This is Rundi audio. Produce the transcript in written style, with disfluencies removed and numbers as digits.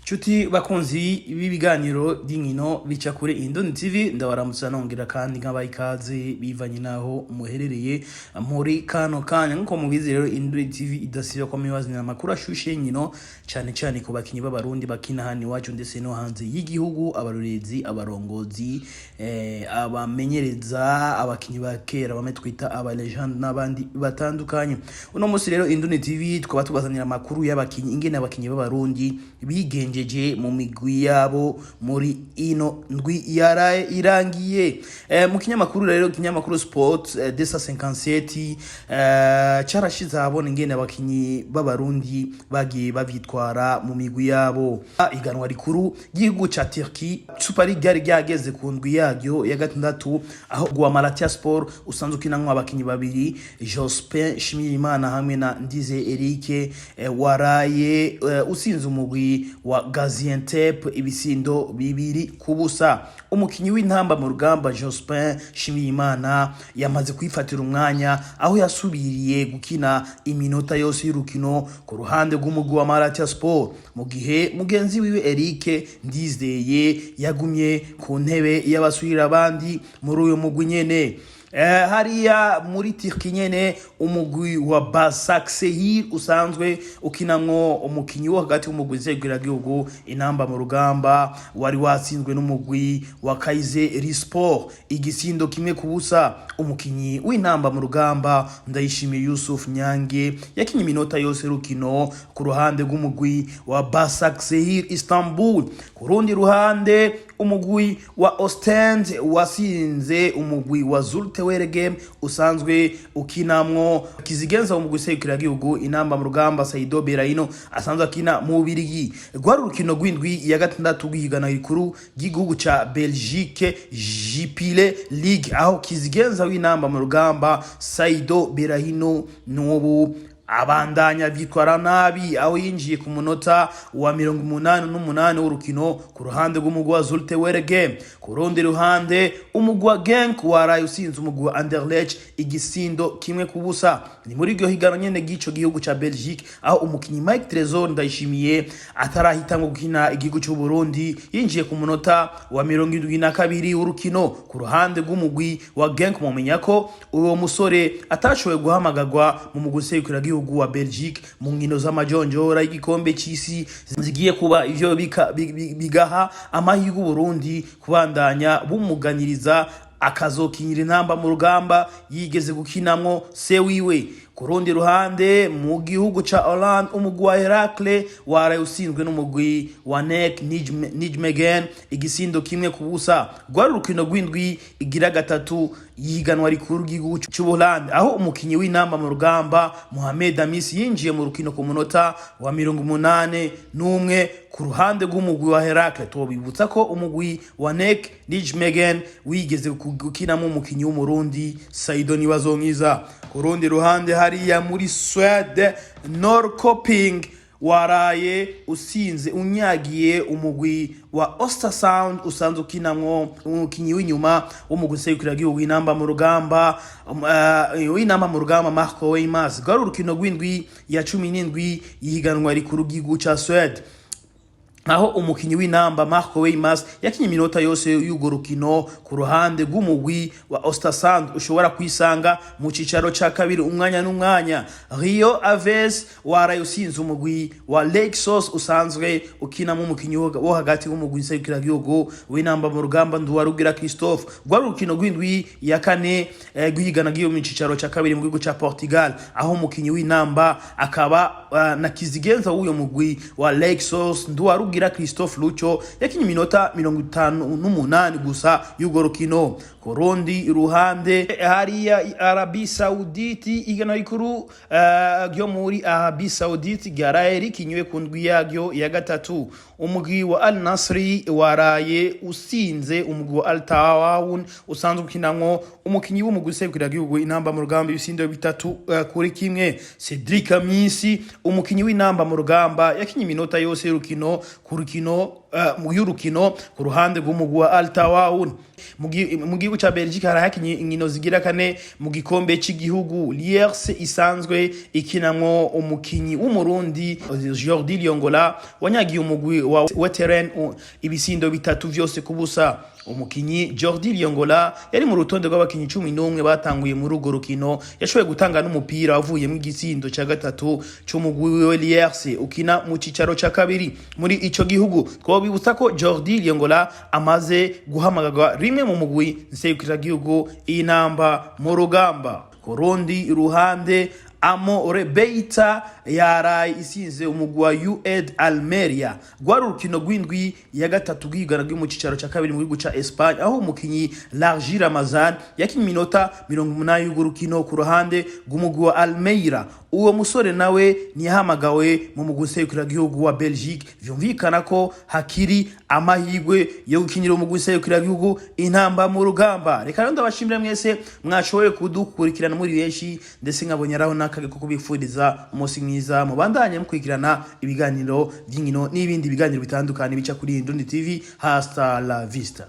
Nshuti bakunzi b'ibiganiro by'inkino bica kuri Indundi TV, ndabaramutsa nongera kandi nkabaha ikaze bivanye naho muherereye muri kano kanya. Nkuko mubizi rero, Indundi TV idasiba ko mibazanira amakuru ashushe y'inkino, cyane cyane ku bakinyi b'Abarundi bakina hano iwacu ndetse no hanze y'igihugu, abarorezi, abarongozi, abamenyereza, abakinyi ba kera bamwe twita aba légende n'abandi batandukanye. Uno munsi rero Indundi TV tukaba tubazanira amakuru y'abakinyi, ingene abakinyi b'Abarundi bigenjeje mu migwi yabo muri ino ndwi yaraye irangiye. Mu kinyamakuru rero, ikinyamakuru Sport 257 carashize ahabona ingene abakinyi b'Abarundi bagiye bavyitwara mu migwi yabo. Iganwa rikuru ry'igihugu ca Turkey, Super League, ryari ryageze ku ndwi yaryo ya gatandatu, aho gwa Malatya Sport usanzwe ukinamwo abakinyi babiri, Jospin Shimirimana hamwe na Ndize Eric, waraye usinze umugwi wa Gaziantep ibisindo 2-0. Umukinyi w'Intamba mu Rugamba Jospin Shimirimana yamaze kwifatira umwanya, aho yasubiriye gukina iminota yose y'urukino ku ruhande rw'umugwi wa Malatya Sport, mu gihe mugenzi wiwe Eric Ndizeye yagumye ku ntebe y'abasubira abandi muri uyu mugwi nyene. Hariya muri Turkey nyene, umugwi wa Basaksehir usanzwe ukinamwo umukinyi wo hagati w'umugwi nzeguragihugu Intamba mu Rugamba wari watsinzwe n'umugwi wa Kayserispor igisindo 1-0. Umukinyi w'Intamba mu Rugamba Ndayishimiye Yusuf Nyange yakinye iminota yose rukino ku ruhande rw'umugwi wa Basaksehir Istanbul. Ku rundi ruhande, umugwi wa Ostend wasinze umugwi wa Zulte Waregem usanzwe ukinamwo kizigenza umugwi serukiragihugu Intamba mu Rugamba Saido Berahino asanzwe akina mu Bubirigi. Rwari urukino rw'indwi ya gatandatu rw'ihigana rikuru ry'igihugu ca Belgique, Jupiler League, aho kizigenza w'Intamba mu Rugamba Saido Berahino n'ubu abandanya vyitwara nabi, aho yinjiye ku munota wa 88 w'urukino ku ruhande rw'umugwi wa Zulte Waregem. Ku rundi ruhande, umugwi wa Genk waraye usinze umugwi wa Anderlecht igisindo 1-0. Ni muri iryo higanwa nyene ry'ico gihugu ca Belgique, aho umukinyi Mike Tresor Ndayishimiye atarahitamwo gukina igihugu c'u Burundi yinjiye ku munota wa 72 w'urukino ku ruhande rw'umugwi wa Genk. Mumenya ko uwo musore atashoboye guhamagarwa mu mugwi serukiragihugu wa Belgique mu nkino z'amajonjora y'igikombe c'isi zigiye kuba, ivyo bigaha amahirwe Burundi kubandanya bumuganiriza akazokinira Intamba mu Rugamba yigeze gukinamwo se wiwe. Ku rundi ruhande, mu gihugu ca Hollande, umugwi wa Heracles waraye usinzwe n'umugwi wa NEC Nijmegen igisindo 1-0. Rwari urukino rw'indwi igira gatatu yiganwa rikuru ry'igihugu c'Ubuholande, aho umukinyi w'Intamba mu Rugamba Mohamed Amis yinjiye mu rukino ku munota wa 81 ku ruhande rw'umugwi wa Heracles. Tobibutsa ko umugwi wa NEC Nijmegen wigeze gukinamo umukinyi w'Umurundi Saido Nibazonkiza. Ku rundi ruhande, hariya muri Swede, Norrköping waraye usinze unyagiye umugwi wa Ostersund usanzwe ukinamwo umukinyi w'inyuma w'umugwi serukiragihugu Intamba mu Rugamba w'Intamba mu Rugamba Marco Weymans. Rwari urukino rw'indwi ya 17 yihiganwa rikuru ry'igihugu ca Swede, aho umukinyi w'Intamba Marco Weymans yakinye iminota yose y'urwo rukino ku ruhande rw'umugwi wa Ostersund ushobora kwisanga mu cicaro ca kabiri umwanya n'umwanya. Rio Ave waraye usinze umugwi wa Leksos usanzwe ukinamo umukinyi wo hagati w'umugwi nserukiragihugu w'Intamba mu Rugamba Nduwarugira Christophe. Rwari urukino rw'indwi ya kane rw'ihigana ry'iyo mu cicaro ca kabiri mu gihugu ca Portugal, aho umukinyi w'Intamba akaba na kizigenza w'uyo mugwi wa Leksos Nduwarugira Christophe Lucho yakinye iminota 58 gusa y'urwo rukino. Ku rundi ruhande, hariya Arabie Saoudite, igana rikuru ryo muri Arabie Saoudite ryaraye rikinywe ku ndwi yaryo ya gatatu. Umugwi wa Al Nasri waraye usinze umugwi wa Al Taawun usanzwe ukinamwo umukinyi w'umugwi serukiragihugu Intamba mu Rugamba ibisindo 3-1. Cedric Amisi, umukinyi w'Intamba mu Rugamba, yakinye iminota yose y'urukino ku rukino. y'urukino ku ruhande rw'umugwi wa Al Taawoun. Mu gihugu ca Belgique harahakinye inkino zigira kane mu gikombe c'igihugu. Lierse isanzwe ikinamwo umukinyi w'Umurundi Jordi Liongola wanyagiye umugwi wa Wetteren ibisindo 3-0. Umukinyi Jordi Liongola yari mu rutonde rw'abakinyi 11 batanguye muri urwo rukino, yashoboye gutanga n'umupira wavuyemo igitsindo ca gatatu c'umugwi wiwe Lierse ukina mu cicaro ca kabiri muri ico gihugu. Twobibutsa ko Jordi Liongola amaze guhamagarwa rimwe mu mugwi nserukiragihugu Intamba mu Rugamba. Ku rundi ruhande, Amore Beita yaraye isinze umugwi wa UD Almeria. Rwari urukino rw'indwi ya gatatu rw'igana rwo mu cicaro ca kabiri mu gihugu ca Espagne, aho umukinyi Larji Ramazan yakinye iminota 80 y'urwo rukino ku ruhande rw'umugwi wa Almeria. Uwo musore nawe ntiyahamagawe mu mugwi nserukiragihugu wa Belgique, vyumvikana ko hakiri amahirwe yo gukinira umugwi nserukiragihugu Intamba mu Rugamba. Reka rero ndabashimira mwese mwashoboye kudukurikirana muri benshi, ndetse nkabonye araho n'akage ko kubifuriza umunsi mwiza. Mubandanye mukurikirana ibiganiro by'inkino n'ibindi biganiro bitandukanye bica kuri Indundi TV. Hasta la vista.